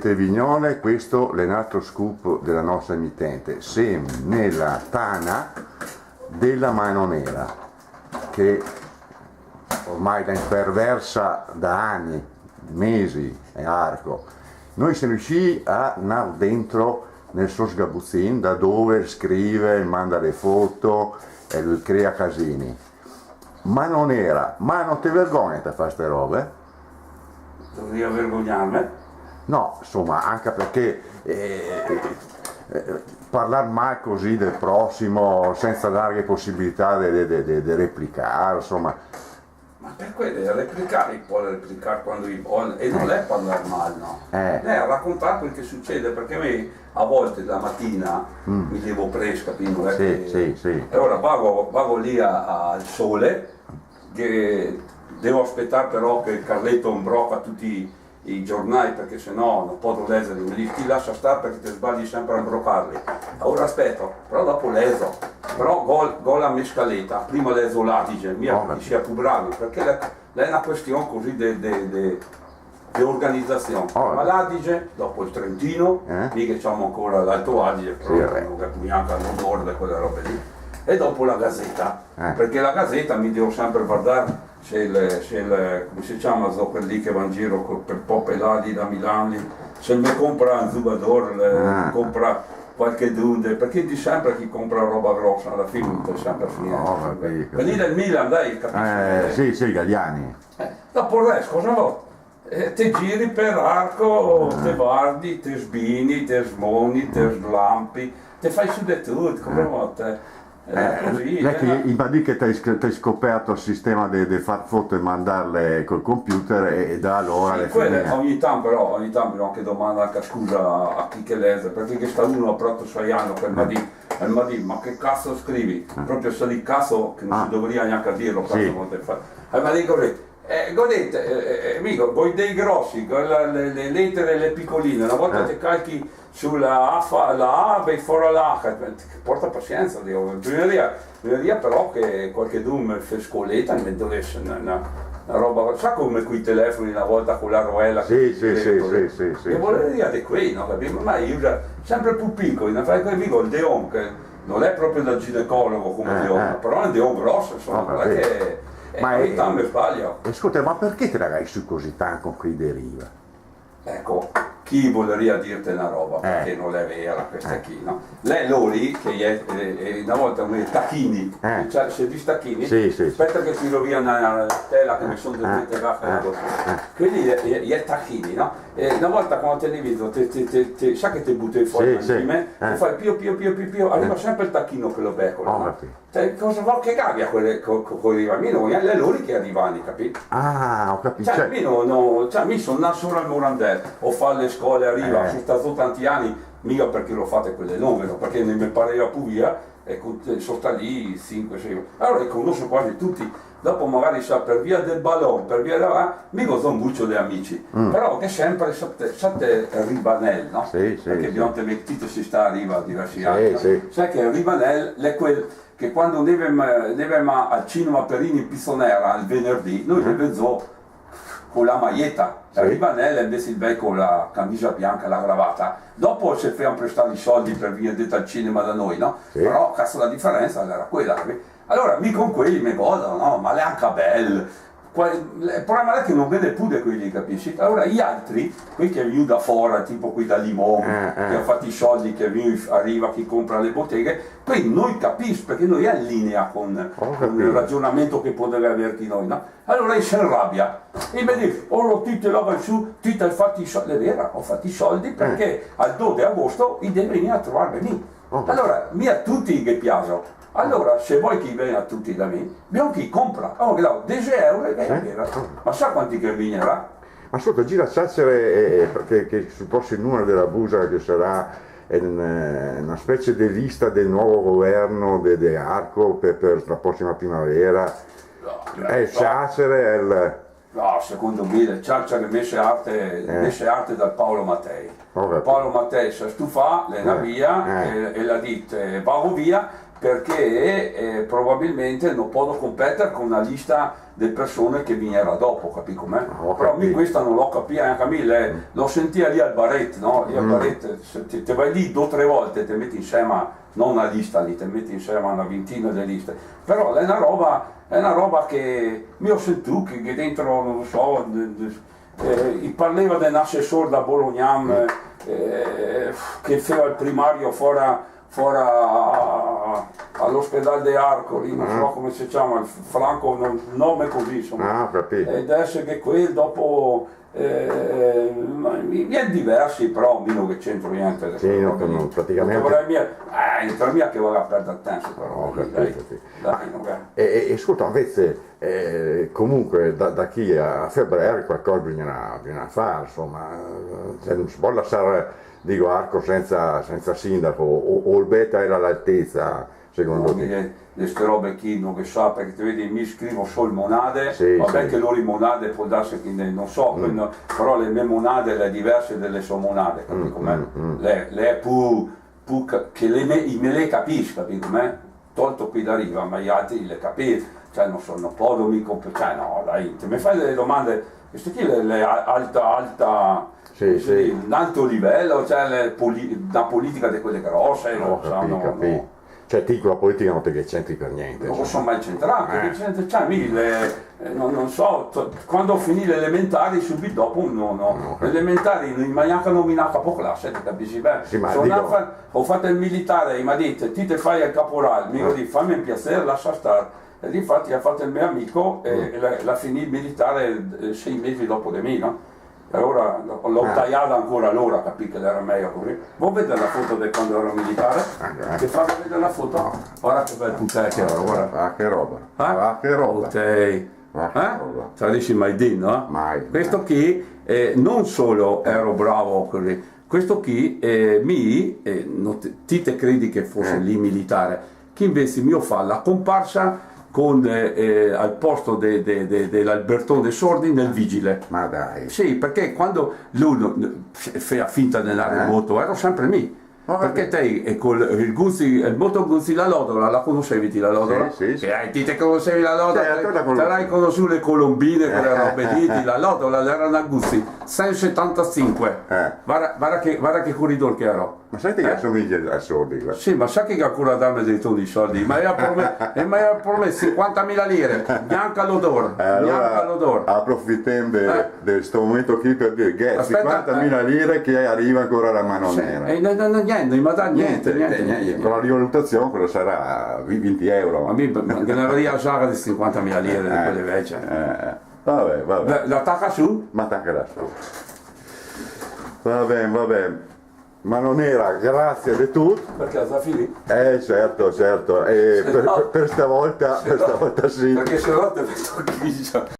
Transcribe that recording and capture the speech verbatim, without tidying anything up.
Trevignone, questo l'è un altro scoop dela nostra emitente. Semo nela tana dela Mano Nera, che ormai la inperversa da ani, mesi, e Arco. Noi semo riuscii a ndar dentro nel so sgabuzin, da dove scrive, manda le foto e el crea casini. Mano Nera, ma no te vergogni a far ste robe? Dovaria vergognarme? No, insoma, anca parché, eh, eh, parlar mal cusì del prosimo, sensa darghe posibilità de, de, de, de replicar, insoma. Ma par quel, replicar, i pol replicar quando i vol, e no l'è parlar mal, no? Eh. L'è racontar quel che sucede, parché mi a volte la matina mi levo presto, capì? No l'è che... Sì, sì. E alora vago, vago lì a, a, al sole, che devo spetar però che Carleto inbroca tuti i giornai, parché se no no podo lèzarli, me dise: "Ti lasa star parché te sbagli senpre a inbrocarli." Alora speto, però dopo lezo, però go, go la me scaleta, prima lezo l'Adige, mia parché i sia pì bravi, parché la, la è na question cusì de, de, de, de organizasion. Ma l'Adige, dopo el Trentino, mi che ciamo ancora l'Alto Adige, però no capiso gnanca l'odor de quele robe lì, e dopo la Gazeta, parché la Gazeta mi devo senpre vardar se el, se el, come se ciama, so quel lì che va in giro co, par po' pelà lì da Milan lì, se el me conpra un zugador, el conpra qualchedun de, parché i dise senpre che i conpra roba grosa, ala fine i me dà senpre finì. Quei del Milan, dai, capisi? Eh, sì, sì, Galliani. Eh, dopo el resto, cosa vol? Eh, te giri par Arco, te vardi, te sbini, te smoni, te slampi, te fai su de tuto, come vol te. Eh, cusì, l'è che i m'à dito che te hai sc-, te hai scoperto el sistema de, de far foto e mandarle col computer e, e da alora... Sì, l'è quele finìa. Ogni tanto però, ogni tanto però anca domando anca scusa a, a chi che leze, parché ghe sta uno proprio saiando che el m'à dito, el m'à dito: "Ma che caso scrivi?" Proprio sto lì caso che no se dovaria gnanca dirlo, caso, quante fa. E el m'à dito cusì: "Eh, go dito, eh, eh, eh, amico, go i dei grosi, go la, le, le letere, le picoline, na volta te calchi su la A, fa, la A, vien fora la H, porta pasiensa, digo, bisognaria, bisognaria però che qualchedun me fe scoleta, me dovese na, na, na roba, sa come coi telefoni na volta co la roela che... Sì, sì, sì, sì, sì. E volevo dir de quei, no, capito? Ma i usa senpre pì picoli, no? Fai quel, digo, el deon, che no l'è proprio da ginecologo come deon, però l'è un deon groso, insoma, no l'è che... Ma ogni tanto me sbaglio. Scolta, ma parché te la gai su cusì tanto co quei de riva? Eco, chi voleria dirte na roba, parché no l'è vera questa chi, no? L'è lori che i è, eh, eh, na volta come tachini, cioè, se dis tachini, sì, sì, speta che tiro via na, na tela che me son desmentegà, eh, quindi i è, i è, i è tachini, no? E na volta quando te ne viso, te, te, te, te, sa che te buti fora, sì, sì, te fai pio, pio, pio, pio, pio, riva senpre el tachino che lo becola, no? Cioè, cosa vol che gabia quele, co, co, co riva? Mi no, l'è lori che a riva, capì? Ah, go capìo. Cioè, mi no, no, cioè, mi so nà sora al Morandel, go fà le scole a riva, so stà zo tanti ani, miga parché le go fate quele longhe, no, parché no me pareva pì via, e co, so stà lì sinque, sie ani. Alora i conoso quasi tuti. Dopo magari, sa, par via del balon, par via de là, mi go zo un bucio de amici. Però che senpre sota, sota el rivanel, no? Sì, sì, parché sì. Abbiamo te metito, se sta a riva diversi ani, no? Sì, sì. Sa che el rivanel l'è quel che quando ndevemo, ndevemo al cinema Perini in Pizzonera el venerdì, noi ndevemo co la maieta, sì, el rivanel invese el vien co la camisa bianca, la gravata. Dopo se fea prestar i soldi par vegner dentro al cinema da noi, no? Sì. Però, caso, la diferensa l'era quela, capì? Alora, mi co quei me godo, no? Ma l'è anca bel Qua-, el problema xe che no ghe n'è pù de quei lì, capisi? Alora i altri, quei che vien da fora, tipo quei da Limon, eh, eh, che ga fato i soldi, che vien, ariva, che conpra le boteghe, quei no i capisi, parché no i xe in linea con, con el ragionamento che podemo aver chi noi, no? Alora i se inrabia, e i me dise: "Oh, ti te la vai su, ti te ga fato i soldi." Xe vera, go fato i soldi, eh, parché al do de agosto i deve vegnir a trovarme mi. Oh. Alora, mi a tuti ghe piaso. Alora, se vol che i vegna tuti da mi, bisogna che i conpra. Oh, che dao dese euro e, eh, vien. Ma sa quanti che vegnarà? Ma scolta, gira ciacere, eh, eh, parché che sul prosimo numero dela Busa ghe sarà, eh, un, eh, na specie de lista del novo governo de, de Arco per, per la prosima primavera. No, eh, no so. Ciacere, el No, secondo mi le ciaciare mese arte, eh, mese arte dal Paolo Mattei. Ho capito. Paolo Mattei se ga stufà, l'è ndà via, eh, e, e l'ha dito: "Vao via, parché, eh, probabilmente no podo competer co na lista de persone che vegnerà dopo", capì com'è? Ho capito. Però mi questa no l'ho capia, anca mi le, l'ho sentìa lì al baret, no? Lì al baret, se te, te vai lì do tre volte, te meti insema, no na lista lì, te meti insema na vintina de liste. Però l'è na roba, l'è na roba che mi go sentù che, che dentro, no so, de, de, eh, i parleva de un asesor da Bologna, eh, che feva el primario fora, fora a, a, a l'ospedal de Arcoli, no so come se ciama, el Franco, no, un nome cusì, insoma. Ah, ho capito. E deso che quel dopo Eh, ma i, i è diversi, però mi no ghe c'entro gnente de quele robe lì. Sì, no, praticamente. No vorei mia, eh, no vorei mia che vaga a perder tempo, però. Ho capito, sì. Dai, no, dai. E, e, e scolta, invese, eh, comunque, da, da qui a, a febraio qualcosa bisognerà, bisognerà far, insoma, eh, cioè, no se pol lasar, digo, Arco senza, senza sindaco, o, o el Beta era a l'altesa, secondo te? No, mi le, le ste robe qui no le so, parché te vedi, mi scrivo sol monade, sì, va ben che lori monade pol darse che ne, no so, quel no, però le me monade le è diverse de le so monade, capì com'è? Le, le è pu, pu ca-, che le me, i me le capisi, capì com'è? Tolto quei da riva, ma i altri le capì, cioè, no so, no podo mi comp-, cioè, no, dai, te me fai dele domande, questa qui le, le a-, alta, alta, sì, sì, un alto livello, cioè, le poli-, na politica de quele grose, no, no, no. Ho capì, capì. Cioè, ti co la politica no te ghe c'entri par gnente, insoma. No so mai c'entrà, eh, parché c'entra, cioè, mi le, eh, no, no so, t-, quando go finì le elementari, subito dopo, no, no. No, ho capì. Le elementari no i me ga gnanca nominà capoclase, te capisi ben. Sì, ma so digo, ndà a fa-, go fato el militare, i m'ha dito: "Ti te fai el caporal." Mi go dito: "Fame el piaser, lasa star." E difati ga fato el me amico e, e l'ha, l'ha finì el militare, eh, sei mesi dopo de mi, no? E alora l'ho, l'ho taiada ancora alora, capì che l'era mejo cusì. Vol veder la foto de quando ero militare? Te faso veder la foto? No. Varda che bel putè che ero, varda. Ah, che roba. Eh? Ah, che roba. Putei. Ah, che roba. Eh? Sarisi mai dì, no? Mai, mai. Questo qui, eh, no solo ero bravo cusì, questo qui, eh, mi, eh, no te, ti te credi che fose lì militare? Chi invese mi go fà la comparsa con, eh, eh, al posto de, de, de, de l'Alberton de Sordi nel Vigile. Ma dai. Sì, parché quando lu, lu, fe-, fea finta de ndare in moto, ero sempre mi. Ho capito. Parché te, eh, col, el Guzzi, el moto Guzzi, la Lodola, la conosevi ti la Lodola? Sì, sì, sì. Eh, ti te conosevi la Lodola? Certo, la conoso. Te, te sarai conosù le colombine, quele robe lì, ti la Lodola, l'era na Guzzi, sei setantasinque. Eh. Varda, varda che, varda che coridor che ero. Ma sa che i somiglia a Sordi, varda? Sì, ma sa che ancora dame dei toni soldi? I me ga prome-, i me ga promeso sinquantamila lire, gnanca l'odor, eh, alora, gnanca l'odor. Aprofitemo de, eh, de sto momento qui par dir che sinquantamila lire che ariva ancora da Manonera. Sì, eh, no, no, no, gnente, no i me dà gnente, gnente, gnente, eh, gnente. Con la rivalutazion cosa sarà? Vi-, vinti euro. Ma mi, ma ghe n'avaria za de sinquantamila lire de quele vecie. Eh, va ben, va ben. La, la taca su? Ma taca là su. Va ben, va ben. Manonera, grasie de tuto. Parché la sa finì? Eh, certo, certo. Eh, par, par, par stavolta, par stavolta sì. Parché se no te vedo qui già.